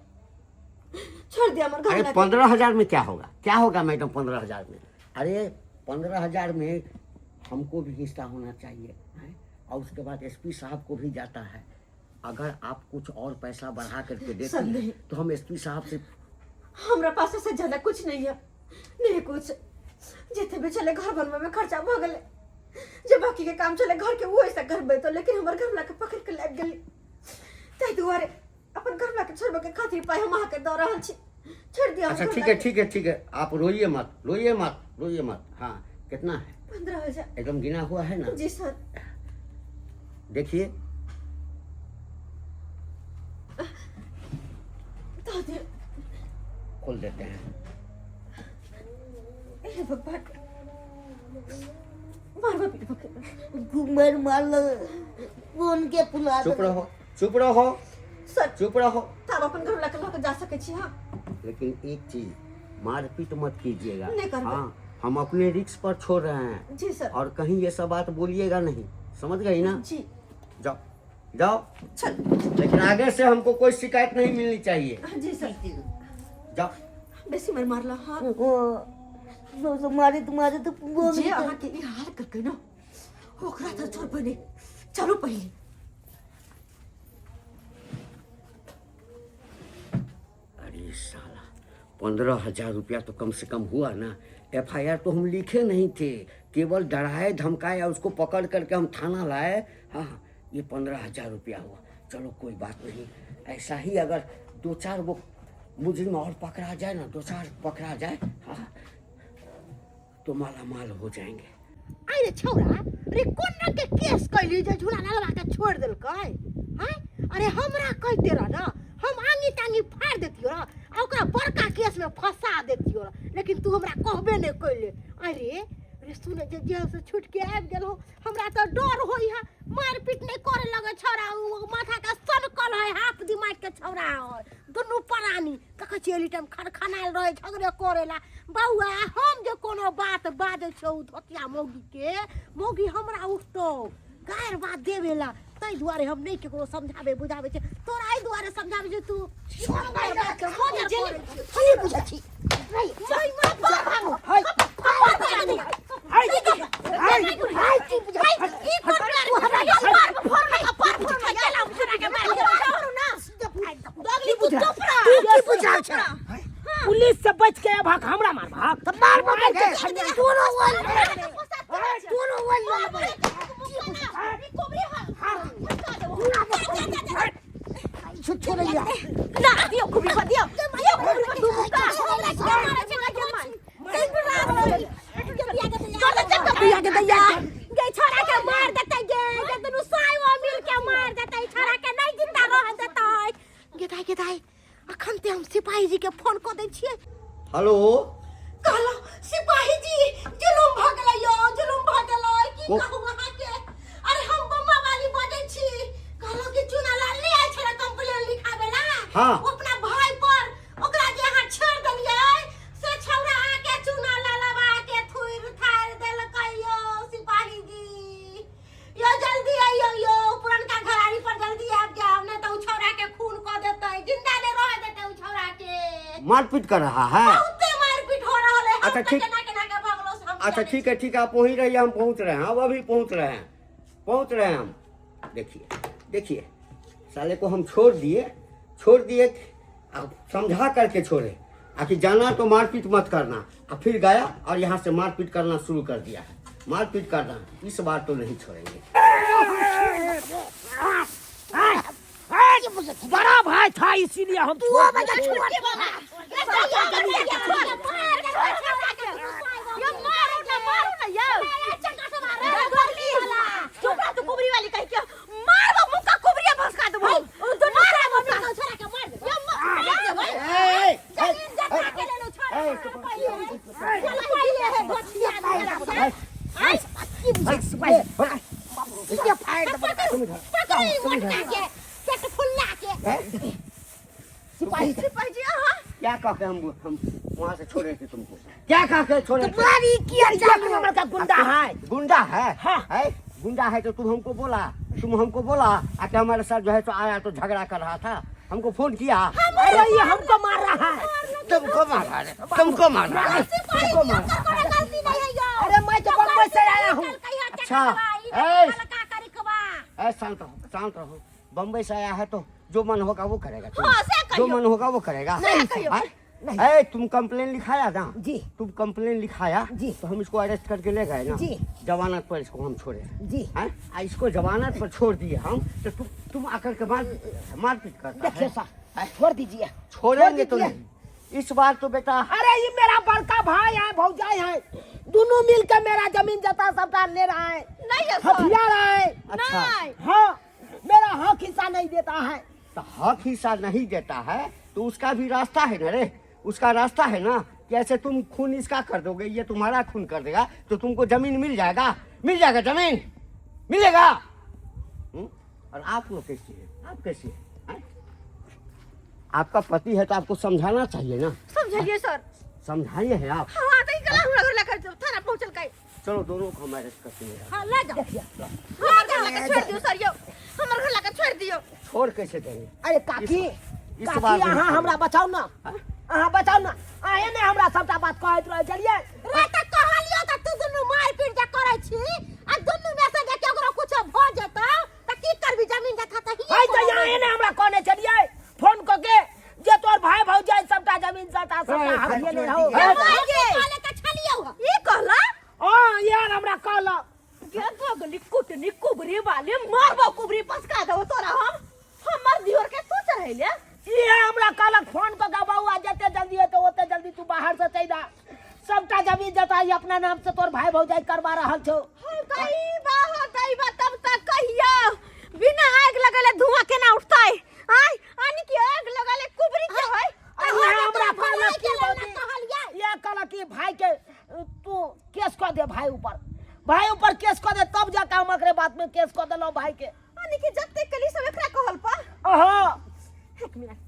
छोड़ दिया हमर घर अरे ला के। 15,000 में क्या होगा, क्या होगा मैडम 15,000 में? अरे 15,000 में हमको भी हिस्सा होना चाहिए, हैं? और उसके बाद एसपी साहब को भी जाता है। अगर आप कुछ और पैसा बढ़ा करके देते सब हैं नहीं। तो हम एसपी साहब से, हमरा पास से ज्यादा कुछ नहीं है, नहीं कुछ, जितने भी चले घर बनवे में खर्चा भ गेलै, जे बाकी के काम चले घर के वो ऐसा करबे तो, लेकिन हमर घर ला के पकड़ के लाबि गेली, ताहि दुआरे अपन घर ला के छोड़बे के खातिर पाइ हम अहाँके दऽ रहल छी, छोड़ दिअ अच्छा ठीक है, ठीक है, ठीक है, आप रोइए मत, रोइए मत, रोइए मत। हाँ कितना है? 15,000। एकदम गिना हुआ है ना? जी सर। देखिए दऽ दिअ। खोल देते हैं। हे भगवान, मारबो पीटबो के। घूमर मारल फोन के पुला। चुप रहो, चुप रहो सर, चुप रहो। तब अपन घर ला के लऽ के जा सकै छी। हाँ लेकिन एक चीज, मारपीट मत कीजिएगा। नहीं करबै। हाँ, हम अपने रिस्क पर छोड़ रहे हैं। जी सर। और कहीं ये सब बात बोलिएगा नहीं, समझ गई ना? जी। जाओ जाओ। चल। लेकिन आगे से हमको कोई शिकायत नहीं मिलनी चाहिए। जी सर। जाओ। बेसी मार मारला। हाँ मारे तुम्हारे तो जे अहाँके ई हाल करके ना ओकरा तऽ छोड़बै नहि, चलू पहिले। अरे साला 15,000 रुपया तो कम से कम हुआ ना। एफआईआर तो हम लिखे नहीं थे, केवल डराए धमकाए और उसको पकड़ करके हम थाना लाए। हाँ ये 15,000 रुपया हुआ। चलो कोई बात नहीं, ऐसा ही अगर दो चार वो मुजरिम और पकड़ा जाए ना, दो चार पकड़ा जाए, हाँ तो माला माल हो जाएंगे। अरे छौरा रे, कोन रंग के केस कैली जे झूला ललवा के छोड़ देलकै? हैं, अरे हमरा कहते रह ना, हम आंगी तांगी फाड़ देतियो रह आ ओकरा बड़का केस में फंसा देतियो रह, लेकिन तू हमरा कहबे नहीं कैले। अरे रे सुन, जे जेल से छूट के आबि गेल हो, हमरा तो डर होई है, मारपीट नहीं करे लगे छौरा, उ माथा के सनकल है, हाफ दिमाग के छौरा है, दुनू प्राणी देखै छियै एनी टाइम खनखनायल रहै झगड़े करेला। बौआ हम जे कोनो बात बाजै छियौ धोतिया मौगीके, मौगी हमरा उठतौ गारि बात देवेला, ताहि दुआरे हम नहि केकरो समझाबै बुझाबै छियै। तोरा एहि दुआरे समझाबै छियै तू की बुझै छी? हाय हाय हाय, की बुझै छी? तू की बुझै छै? पुलिस से बच के भाग, हमरा मार भाग। तऽ मार बगल के तोरो ओल, तोरो ओल लऽ लेबै। छुच्छो नहीं है। ना दियो खुबरी पर, दियो दियो खुबरी पर। तू मुका दैया के दैया गे, छोरा के मार देतै गे, गे दुनू सायो मिल के मार देतै छोरा के, नहीं जिंदा रह देतै। गे दाइ, गे दाइ, अखन ते हम सिपाही जी के फोन कऽ दै छियै। हेलो। कहलो सिपाही जी, जुलुम भऽ गेलै यौ, जुलुम भऽ गेलै। की कहू अहाँके, अरे हम बम्मा वाली बजै छी। कहलो कि चुना लाल नहि आयल छलै कंप्लेन लिखाबै ला? हाँ। ओ अपना भाई पर ओकरा जे अहाँ छोड़ि देलियै से छौड़ा आके चुना लालवा के थुरि थारि देलकै यौ। सिपाही जी यौ, जल्दी अइयौ यौ, पुरनका घरारी पर जल्दी आबि जाउ, नहि तऽ उ छौड़ा के खून कऽ देतै, जिंदा नहि रहऽ देतै उ छौड़ा के। मारपीट कर रहा है? बहुते मारपीट हो रहल है। हम अच्छा, तऽ ठीक। केना केना के भगलो से हम अच्छा जानै। ठीक है, ठीक है, आप वहीं रहिए, हम पहुंच रहे हैं, अब अभी पहुंच रहे हैं, पहुंच रहे हैं हम। देखिए देखिए, साले को हम छोड़ दिए, छोड़ दिए, अब समझा करके छोड़े आखिर जाना तो मारपीट मत करना, और फिर गया और यहाँ से मारपीट करना शुरू कर दिया है। मारपीट करना इस बार तो नहीं छोड़ेंगे। बड़ा भाई था इसीलिए हम तू छोड़ बजा दिए। छोड़। यो मारू ना, मारू ना यो। चुप रह तू कुबरी वाली, कह के मारबो मुका कुबरिया भसका देबो। मारबो मुका। यो मार देबो। ए, ए, ए, की बुझै छी? ये फाड़ देबै। सिपाही सिपाही जी अहाँ क्या कह के हम वहाँ से छोड़े थे तुमको? क्या कह के छोड़े थे? मारी किया? एक नंबर का गुंडा है। गुंडा है? हाँ। है गुंडा है तो तुम हमको बोला, तुम हमको बोला आके हमारे साथ जो है तो आया तो झगड़ा कर रहा था, हमको फोन किया। अरे ये हमको मार रहा है। तुमको मारा रे, तुमको मारा रे, तुमको मारा। अरे मैं तो बम्बई से आया हूँ। अच्छा, ए। ए, शांत रहो, शांत रहो। बम्बई से आया है तो जो मन होगा वो करेगा तुम। हाँ, से जो कहियो। मन होगा वो करेगा। से कहियो। हाँ? ए, तुम कंप्लेन लिखाया ना? जी। तुम कंप्लेन लिखाया? जी। तो हम इसको अरेस्ट करके ले गए ना? जी। जमानत पर इसको हम छोड़े। जी। हैं? आ इसको जमानत पर छोड़ दिए हम तो तुम आकर के मार मारपीट करता देखिए है। सर, छोड़ दीजिए। छोड़ेंगे तो दीजिए। नहीं इस बार तो बेटा। अरे ये मेरा बड़का भाई है, भौजाई है, दोनों मिलकर मेरा जमीन जता सबटा ले रहा है। नहीं है सर। हथिया रहा है। अच्छा। नहीं। हाँ, मेरा हक हिस्सा नहीं देता है। तो हक हिस्सा नहीं देता है तो उसका भी रास्ता है ना रे, उसका रास्ता है ना कि ऐसे तुम खून इसका कर दोगे, ये तुम्हारा खून कर देगा तो तुमको जमीन मिल जाएगा, मिल जाएगा, जमीन मिलेगा। हम्म? और आप लोग कैसी हैं, आप कैसी हैं, हैं? आपका पति है तो आपको समझाना चाहिए ना। समझलिए सर। समझाइए है आप। हाँ, तो ई गला हमरा घर लेकर थाना पहुंचल कई। चलो, दोनों को हम अरेस्ट करते हैं। हाँ, ले जाओ। हमर घर लेकर छोड़ दियो सर, यो हमर घर लेकर छोड़ दियो। छोड़ कैसे देंगे? अरे काकी, इस काकी, बार नहीं अहाँ छोड़ेंगे। हमरा बचाउ ना, अहाँ बचाउ ना। अहें ने हमरा सबटा बात कहैत रहै छलियै। रे तऽ कहलियौ तऽ तू दुनू मारि पीट जे करै छी आ दुनू मे से जे केकरो कुछो भऽ जेतौ तऽ की करबी? जमीन जथा तऽ हिये है तऽ यहाँ ने हमरा कहने छलियै फोन कऽ के जे तोर भाई भौजाई सबटा जमीन सबटा सबटा हथिये ले रहो। है। कहले तऽ छलियौ हँ। ई कहला? हाँ, यार हमरा कहलक। गे बगली कुटनी कुबरी वाले, मारबो कुबरी पसका देबो तोरा हम। हमर दियोर के तू चढ़ैले? इहे हमरा कहलक फोन कऽ के, बौआ जते जल्दी हेतौ ओते जल्दी तू बाहर से चलि आ, सबटा जमीन जता ई अपना नाम से तोर भाई भौजाई करवा रहल छौ। होतई बा, होतई बा, तब तक कहिया बिना आग लगेले धुआं केना उठतै? आय आनी की आग लगेले कुबरी के होय। इहे हमरा कहलक की भलाई भौजी, कहलियै। इहे कहलक कि भाई के तू केस कऽ दे, भाई ऊपर, भाई ऊपर केस कऽ दे, तब जाके हम एकरे बात में केस कऽ देलहुँ भाई के। आनी की जते कली सब एकरा कहल पा। अहाँ एक मिनट।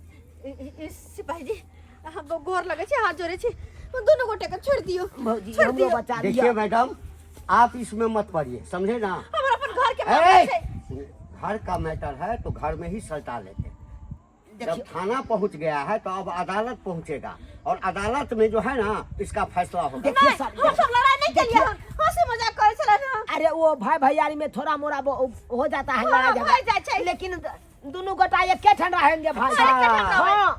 सिपाही जी, हम गोर लगे छी, हाथ जोड़े छी, दुनू गोटे के छोड़ दियो। भौजी, छोड़ हमरो दियो। बचा देखिए लिअ। मैडम, आप इसमें मत पड़िए, समझे ना? हमर अपन घर के मामला ए! छै। घर का मैटर है तो घर में ही सलटा लेते हैं। जब देखियौ थाना पहुंच गया है तो अब अदालत पहुंचेगा और अदालत में जो है ना इसका फैसला होगा। देखिए नहीं, सर, हम सब लड़ाई नहीं केलिए हन, हंसी मजाक करै छलै ना। अरे वो भाई भैयारी में थोड़ा मोड़ा हो जाता है हाँ, लड़ाई झगड़ा। भऽ जाइ छै। लेकिन दुनू गोटा एके ठाम रहेंगे भाई। हाँ, एके ठाम रहबै। हाँ,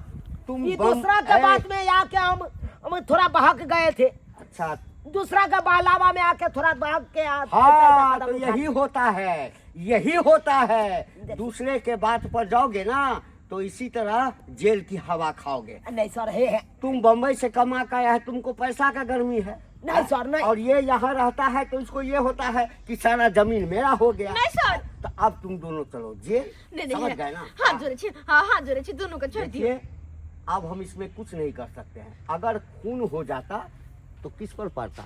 तुम ये बम दूसरा के ए, बात में आके हम थोड़ा बहक गए थे। अच्छा, दूसरा के बहलावा में आके थोड़ा बहक के हाँ, ऐसा तो कदम उठा यही लिया। होता है, यही होता है। दूसरे के बात पर जाओगे ना तो इसी तरह जेल की हवा खाओगे। नहीं सर, हे है। तुम बम्बई से कमा के आया है, तुमको पैसा का गर्मी है। नहीं सर, नहीं। और ये यहाँ रहता है तो इसको ये होता है कि सारा जमीन मेरा हो गया। नहीं सर। तो अब तुम दोनों चलो जेल। नहीं नहीं, समझ गए ना? हाथ जोड़े छी, हाँ, हाथ जोड़े छी, दुनू के छोड़ दियो। देखिए, अब हम इसमें कुछ नहीं कर सकते हैं। अगर खून हो जाता तो किस पर पड़ता?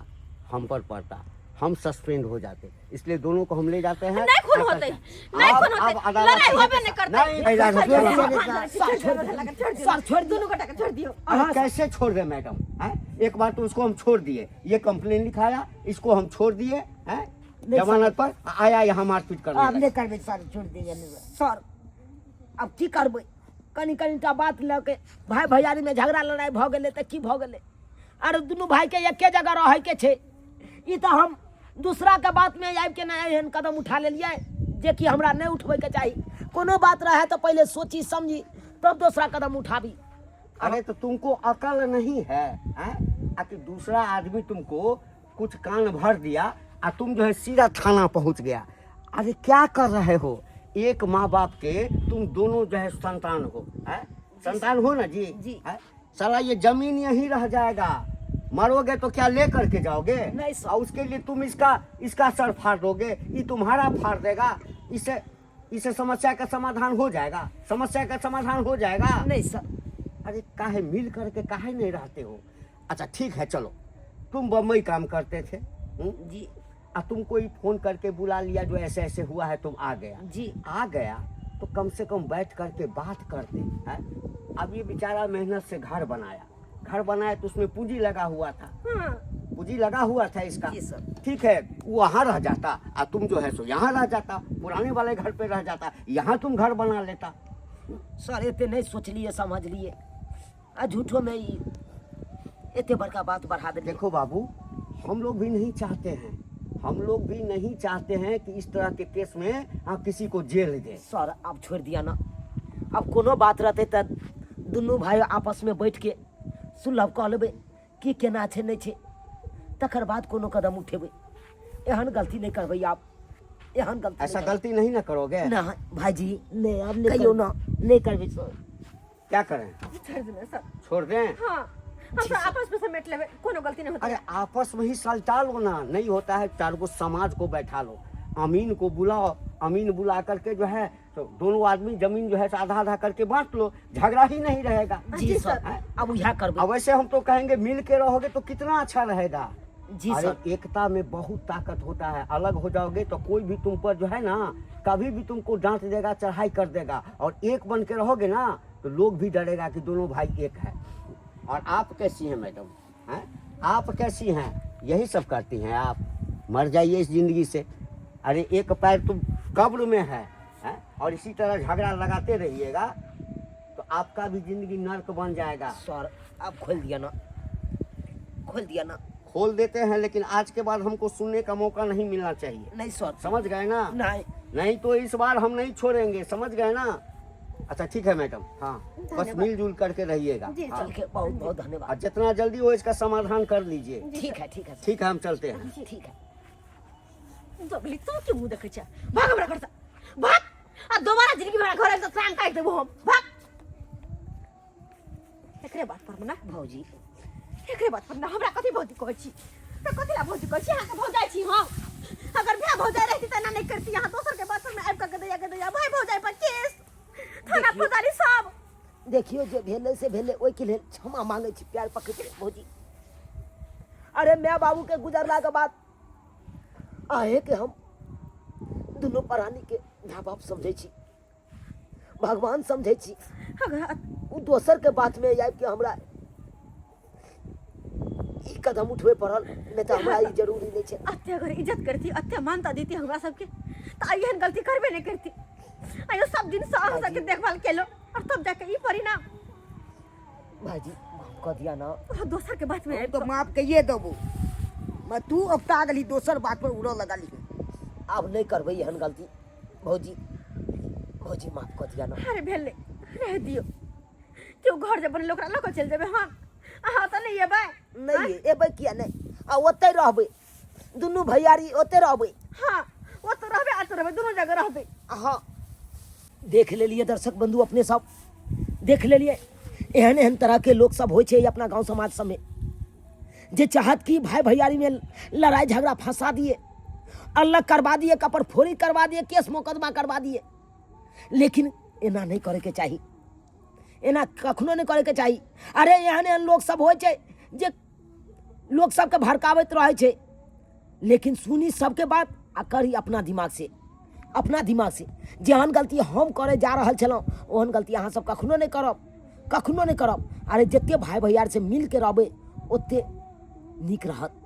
हम पर पड़ता, हम सस्पेंड हो जाते। इसलिए दोनों को हम ले जाते हैं। नहीं खून होते, नहीं अब- खून होते, अब अदालत लड़ाई होबे नहीं करते। नहीं, नहीं, सर, छोड़ दियो। सर, छोड़ दियो। दुनू गोटा के छोड़ दियो। अरे कैसे छोड़ दे मैडम? हैं? एक बार तो उसको हम छोड़ दिए, ये कंप्लेन लिखाया, इसको हम छोड़ दिए हैं जमानत पर, आया यहाँ मारपीट करने आब लगा। नहि करबै सर, छोड़ दियै। सर, आब की करबै? कनी कनीटा बात लऽ के भाई भैयारीमे झगड़ा लड़ाइ भऽ गेलै तऽ की भऽ गेलै? अरे दुनू भाईके एके जगह रहैके छै। ई तऽ हम दूसराके बातमे आबिके ने एहन कदम उठा लेलियै जेकि हमरा नहि उठबैके चाही। कोनो बात रहै तऽ पहिले सोची समझी तब दोसरा कदम उठाबी। अरे तो तुमको अकल नहीं है, हैं? आ कि दूसरा आदमी तुमको कुछ कान भर दिया आ तुम जो है सीधा थाना पहुंच गया। अरे क्या कर रहे हो? एक माँ बाप के तुम दोनों जो है संतान हो, हैं? संतान हो ना जी? जी। हैं? साला ये जमीन यहीं रह जाएगा, मरोगे तो क्या ले करके जाओगे? नहीं सर। और उसके लिए तुम इसका इसका सर फाड़ दोगे, ये तुम्हारा फाड़ देगा। इसे इसे समस्या का समाधान हो जाएगा? समस्या का समाधान हो जाएगा? नहीं सर। अरे काहे मिल करके काहे नहीं रहते हो? अच्छा ठीक है, चलो तुम बम्बई काम करते थे, हुँ? जी। आ तुमको ही फोन करके बुला लिया, जो ऐसे ऐसे हुआ है, तुम आ गया। जी। आ गया तो कम से कम बैठ करके बात करते हैं। अब ये बेचारा मेहनत से घर बनाया, घर बनाया तो उसमें पूंजी लगा हुआ था, पूंजी लगा हुआ था इसका। जी सर। ठीक है, वो वहाँ रह जाता आ तुम जो है सो यहाँ रह जाता, पुराने वाले घर पे रह जाता, यहाँ तुम घर बना लेता। सर, एते नहि सोचलिए समझलिए आ झूठो में ई एते बड़का बात बढ़ा देलिए। देखो बाबू, हम लोग भी नहीं चाहते हैं, हम लोग भी नहीं चाहते हैं कि इस तरह के केस में हाँ किसी को जेल दे। सर, आब छोड़ि दिअ ना। आब कोनो बात रहतै तऽ दुनू भाय आपसमे बैठ के सुलभ कऽ लेबै की केना छै नहि छै, तकर बाद कोनो कदम उठेबै। एहन गलती नहि करबै आब, एहन गलती ऐसा नहि। गलती नहीं ना करोगे? ना भाईजी, नहि, आब नहि। कहियो ना, नहि करबै सर। क्या करें? छोड़ देना सर। छोड़ दें? हाँ, हम सब आपस में समेट लेबै, कोनो गलती नहीं होती। अरे आपस में ही सलटा लो ना, नहीं होता है चार को समाज को बैठा लो, अमीन को बुलाओ, अमीन बुला करके जो है तो दोनों आदमी जमीन जो है आधा आधा करके बांट लो, झगड़ा ही नहीं रहेगा। जी जी सर, सर। अब उएह करबै। अब वैसे हम तो कहेंगे मिल के रहोगे तो कितना अच्छा रहेगा। जी अरे सर। एकता में बहुत ताकत होता है। अलग हो जाओगे तो कोई भी तुम पर जो है ना कभी भी तुमको डांट देगा, चढ़ाई कर देगा। और एक बन के रहोगे ना तो लोग भी डरेगा कि दोनों भाई एक है। और आप कैसी हैं मैडम? हैं आप कैसी हैं? यही सब करती हैं आप? मर जाइए इस जिंदगी से। अरे एक पैर तुम कब्र में है, हैं? और इसी तरह झगड़ा लगाते रहिएगा तो आपका भी जिंदगी नर्क बन जाएगा। सर, अब खोल दिया ना, खोल दिया ना। खोल देते हैं, लेकिन आज के बाद हमको सुनने का मौका नहीं मिलना चाहिए। नहीं सर। समझ गए ना? नहीं। नहीं तो इस बार हम नहीं छोड़ेंगे, समझ गए ना? अच्छा ठीक है मैडम, हाँ बस धन्यवाद। मिलजुल करके रहिएगा। जी, हाँ। ठीक है, बहुत बहुत धन्यवाद। और जितना जल्दी हो इसका समाधान कर लीजिए। ठीक है, ठीक है सर। ठीक है, हम चलते हैं। ठीक है। जगली, तू क्यों मुंह देखै छै? भाग हमरा घरसँ, भाग। आ दोबारा जिंदगी में हमरा घर आबि तऽ टांग काटि देबो हम। भाग। एकरे बात पर ना भौजी, एकरे बात पर ना। हमरा कथी भौजी कहै छी तऽ कथी ला भौजी कहै छी? अहाँके भौजाइ छी हम। अगर भाय भौजाइ रहती तऽ एना नहि करती। अहाँ दोसर के बात पर में आबि कऽ दैया के दैया, भाय भौजाइ पर केस, थाना, फौजदारी सब। देखियौ, जे भेलै से भेलै, ओहिके लेल क्षमा मांगै छी, प्यार पकड़ि के भौजी। अरे माय बाबू के गुजरलाके बाद अहेके हम दुनू प्राणी के माय बाप समझै छी, भगवान समझै छी। अगर ओ दोसरके बातमे आबि के हमरा ई कदम उठबे पड़ल, नहि तऽ हमरा ई जरूरी नहि छै। अते अगर इज्जत करती, अते मानता देती हमरा सबके, तऽ एहन गलती करबे नहि करती। आइयो सब दिन से अहाँ सबके देखभाल केलो और तब जाके ई परिणाम। भाईजी, माफ कऽ दिया ना। ओ दोसर के बात में हम तो माफ कहिए देबो, मैं तू औगता गेली दोसर बात पर उड़ऽ लगली। आब नहि करबै एहन गलती भौजी। भौजी, माफ कऽ दिया ना। अरे भेलै, रह दियौ। केओ घर जे बनल ओकरा लऽ कऽ चलि जेबै हम, अहाँ तऽ नहि एबै? नहि एबै किया नहि, आ ओतहि रहबै, दुनू भैयारी ओतहि रहबै। हाँ, ओतऽ रहबै आ रहबै, दुनू जगह रहबै। हाँ, देख लेलिए दर्शक बंधु, अपने सब देख लेलिए, एहन एहन तरहके लोक सब होइ छै अपना गाँव समाज सबमे, जे चाहत कि भाई भैयारी में लड़ाई झगड़ा फंसा दिए, अलग करवा दिए, कपड़ फोड़ी करवा दिए, केस मोकदमा करवा दिए। लेकिन एना नहीं करे के चाही, एना कखनो नहीं करे के चाही। अरे एहन एहन लोक सब होइ छै जे लोक सबके भड़काबैत रहै छै, लेकिन सुनी सबके बात आ करी अपना दिमाग से। अपना दिमाग से जेहन गलती हम करे जा रहल छलहुँ, ओहन गलती अहाँ सब कखनो नहि करब, कखनो नहि करब। अरे जते भाई भैयार से मिलके रहबै ओते नीक रहत।